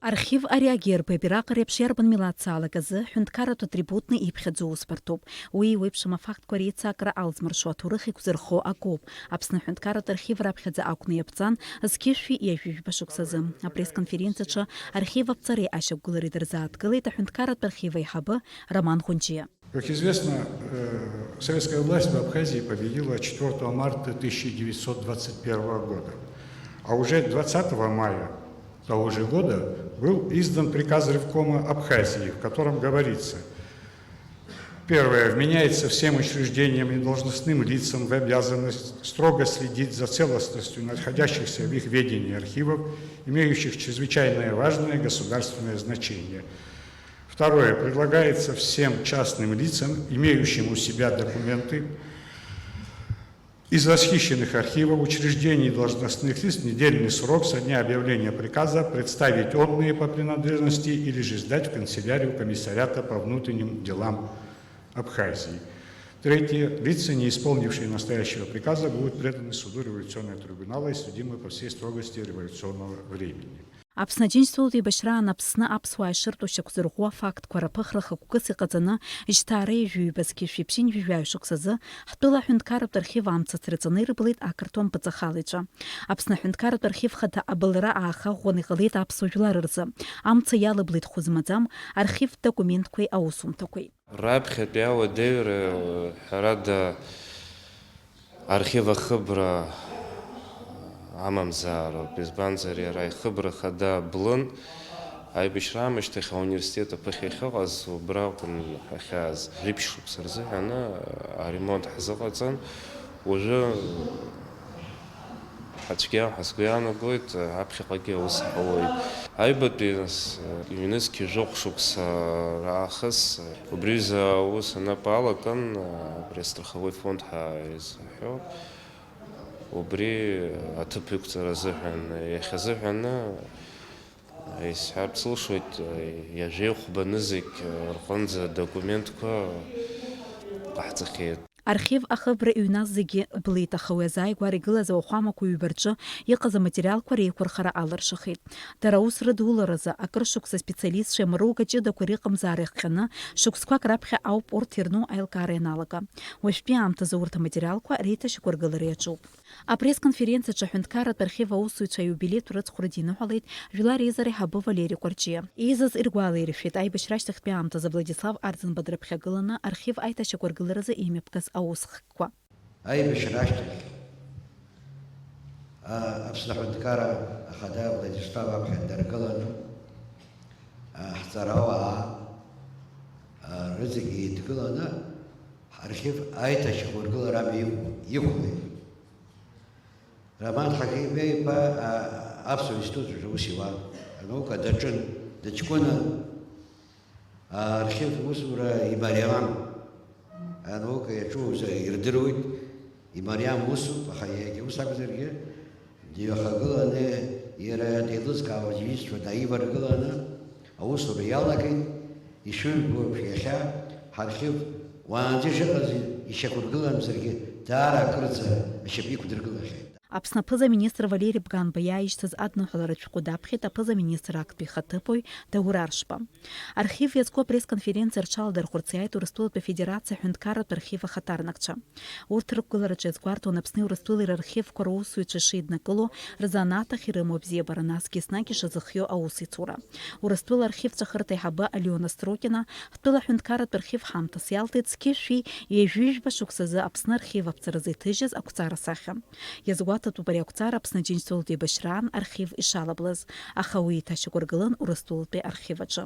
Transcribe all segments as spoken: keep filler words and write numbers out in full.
Архив ари агерб абираҟ реиԥш иарбан милаҭ салак азы ҳәынҭқарратә атрибутны иԥхьаӡоу усбарҭоуп. Уи еиуеиԥшым афактқәа реицакра алҵмыршо аҭоурых еиқәзырхо акоуп. Аԥсны аҳәынҭқарратә архив раԥхьаӡа акәны иаԥҵан, зқьышәи ҩажәи жәба шықәсазы. Апресс-конференциаҿы архив аԥҵареи ашьақәгылареи дырзааҭгылеит аҳәынҭқарратә архив аиҳабы Роман Ӷәынџьиа. Как известно, э, советская власть в Абхазии победила четвёртого марта тысяча девятьсот двадцать первого года. А уже двадцатого мая того же года был издан приказ Ревкома Абхазии, в котором говорится: первое. Вменяется всем учреждениям и должностным лицам в обязанность строго следить за целостностью находящихся в их ведении архивов, имеющих чрезвычайное важное государственное значение. Второе. Предлагается всем частным лицам, имеющим у себя документы из расхищенных архивов, учреждений и должностных лиц, в недельный срок со дня объявления приказа представить онные по принадлежности или же сдать в канцелярию комиссариата по внутренним делам Абхазии. Третье. Лица, не исполнившие настоящего приказа, будут преданы суду революционного трибунала и судимы по всей строгости революционного времени. Аԥсны Аџьынџьтәылатә еибашьраан Аԥсны аԥсуаа ишыртәу шьақәзырӷәӷәо афактқәа раԥыхра хықәкыс иҟаҵаны, жьҭаара ҩажәи ҩба зқьышәи ԥшьынҩажәи жәаҩа шықәсазы, ҳтәыла аҳәынҭқарратә архив амца ацраҵаны ирбылит ақырҭуа мпыҵахалаҩцәа. Аԥсны аҳәынҭқарратә архив хада абылра аахаӷәӷәаны иҟалеит аԥсуа жәлар рзы. Амца иалаблит хәы змаӡам архивтә документқәеи аусумҭақәеи. Раԥхьатәи ауадаҩра, ҳәарада, архив ахыбра амамзаароуп, избанзар, иара ихыбра хада блын. Аибашьра аамышьҭахь ауниверситет аԥыхьа ахьыҟаз, убра акәын ҳахьааз. Жәиԥшь шықәса рзыҳәаны аремонт ҳзыҟаҵан. Уажәы ацәгьа ҳәа сгәы иаанагоит, аԥхьаҟагьы аус ҳауеит. Аҩбатәи, нас, ҩнызқь жәохә шықәса раахыс убри аҩыза аус анапы алакын, абри астраховой фонд ҳәа изҳәо, убри аҭыԥ иқәҵара азыҳәан, иахьазыҳәаны, исҳәарц сылшоит, ҩажәеи хәба нызқь рҟынӡа документқәа ҟаҳҵахьеит. Архив ахыбра иҩназ зегьы блит, аха уи азааигәара игылаз ауахәамақәа ҩба рҿы иҟаз аматериалқәа реиқәырхара алыршахеит. Дара аус рыдуларазы акыр шықәса специалистцәа амаруга ҷыдақәа рыҟамзаара иахҟьаны, шықәсқәак раԥхьа ауп урҭ ирну аилкаара ианалага. Уажәтәи аамҭазы урҭ аматериалқәа реиҭашьақәыргылара иаҿуп. Апресс-конференциаҿы аҳәынҭқарратә архив аусзуҩцәа аиубилеитә рыцхәра диныҳәалеит Жәлар Реизара аиҳабы Валери Кәарҷиа. Еизаз иргәалаиршәеит, аибашьра ашьҭахьтәи аамҭазы Владислав Арӡынба дрыԥхьагыланы архив аиҭашьақәыргыларазы имҩаԥгаз аусхкқәа. Аибашьра ашьҭахь, а, Аԥсны аҳәынҭқарра ахада Владислав аԥхьа даргыланы, а, ҳҵарауаа, а, рыҵегь еидгыланы, ҳархив аиҭашьақәыргылара амҩа иқәлеит. Роман Ҳақьым-иԥа, а, Аԥсуа институт аус иуан. Анаука даҿын, дыҷкәынан, архив усура имариам. Анаука иаҿу узы ирдыруеит, имариам усуп, аха иагьа ус акәзаргьы, дҩахагыланы, иара деилызкаауа аиҩызцәа дааиваргыланы, аусура иалагеит, ишыжәбо еиԥш, иахьа ҳархив уаанӡа ишыҟаз ишьақәыргыламзаргьы, даара акырӡа ашьапы иқәдыргылахьеит. Аԥсны аԥыза-министр Валери Бганба иааишьҭыз адныҳәаларатә шәҟәы даԥхьеит аԥыза-министр актәи ихаҭыԥуаҩ Даур Аршба. Архив иазку апресс-конференциа рҽаладырхәырц иааит Урыстәылатәи Афедерациа аҳәынҭқарратә архив ахаҭарнакцәа. Урҭ рықәгылараҿы иазгәарҭон Аԥсни Урыстәылеи рархивқәа русзуҩцәа ишеиднакыло, рзанааҭ ахь ирымоу абзиабара, насгьы еснагь ишазыхиоу аусеицура. Урыстәыла архив ҵәахырҭа аиҳабы Алиона Строкина, ҳтәыла аҳәынҭқарратә архив ҳамҭас иалҭеит зқьышәи ҩажәи жәба шықәсазы Аԥсны архив аԥҵаразы иҭыжьыз ақәҵара сахьа. Иазгәаҭатәуп ари ақәҵара Аԥсны Аџьынџьтәылатә еибашьраан архив ишалаблыз, аха уи еиҭашьақәыргылан Урыстәылатәи архив аҿы.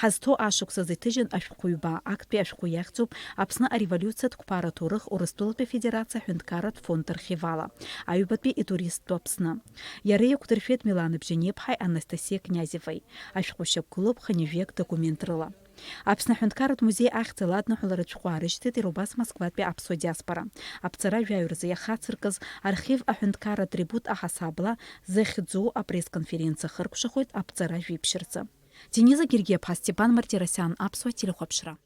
Ҳазҭоу ашықәсазы иҭыжьын ашәҟәыҩба, актәи ашәҟәы иахьӡуп Аԥсны ареволиуциатә қәԥара аҭоурых Урыстәылатәи Афедерациа аҳәынҭқарратә фонд архив ала, аҩбатәи итуристтә Аԥсны. Иара иақәдыршәеит Милана Бжьаниаԥҳаи Анастасиа Книазеваи. Ашәҟәы шьақәгылоуп хынҩажәи акы документ рыла. Аԥсны аҳәынҭқарратә музеи ахьӡала адныҳәаларатә шәҟәы аарышьҭит иара убас Москватәи аԥсуа диаспора. Аԥҵара жәаҩа рзы иахацыркыз архив аҳәынҭқарра атрибут аҳасабала зыхьӡу апресс-конференциа ахыркәшахоит аԥҵара жәиԥшь рзы. Дениза Гергиаԥҳа, Степан Мартиросиан, Аԥсуа телехәаԥшра.